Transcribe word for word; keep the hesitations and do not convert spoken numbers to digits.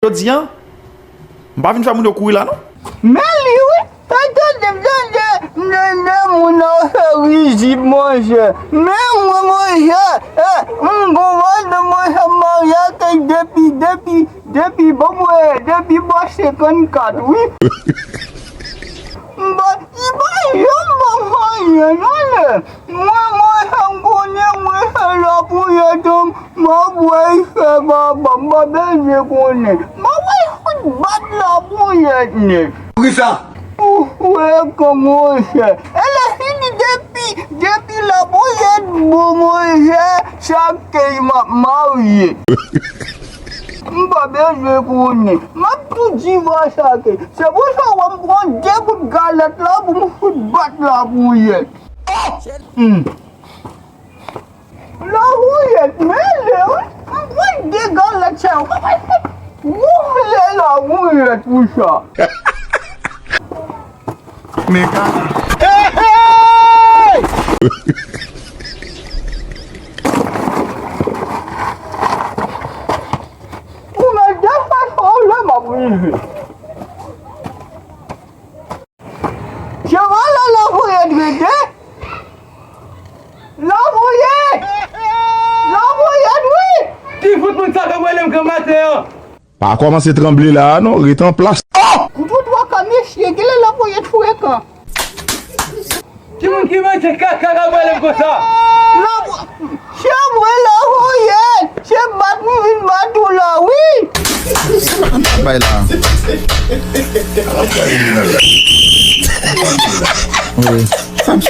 Jodi a, m pa vin fè moun yo kouri la, non. Men li, wi. Tande, tande, tande, men moun nan fè rizib, monchè. Men mwen, monchè, eh, m gon madanm, monchè, m marye ak li depi, depi, depi, bon, mwen, depi bò senkannkat, wi. M pa, li pa janm ban m anyen, non, lè. Mwen, mwen, sa m konnen, mwen, se lapriyè m ap wè l fè, papa, m pa bezwen konnen. M ap wè l fout bat lapriyè nèt. Poukisa? Ou wè kòman, monchè. E lè fini, depi, depi lapriyè bon, monchè, se ak li m ap marye. M pa bezwen konnen. M ap tou divòse ak li. Se pou sa w wè m pran de bout galèt la pou m fout bat lapriyè. Hmm. Lapriyè mele, wi. M pran de galèt sa yo. Papa, woule lapriyè pou sa. Men ka. Hey, hey! Ou mèt de fè sa w lè m ap rive. Chèval la, lapriyè rete. Lapriyè! Lapriyè, wi! Ki fout moun sa k ap rele m granmaten an? Pa kòmanse tranble la a non, ret an plas. Oh! Kout ou twa ka mesye, genlè lapriyè frekan. Ki moun ki manje kaka k ap rele m konsa? Lapri-, se mwen lapriyè, se bat m vin bat ou la, wi! Bay la. Wi.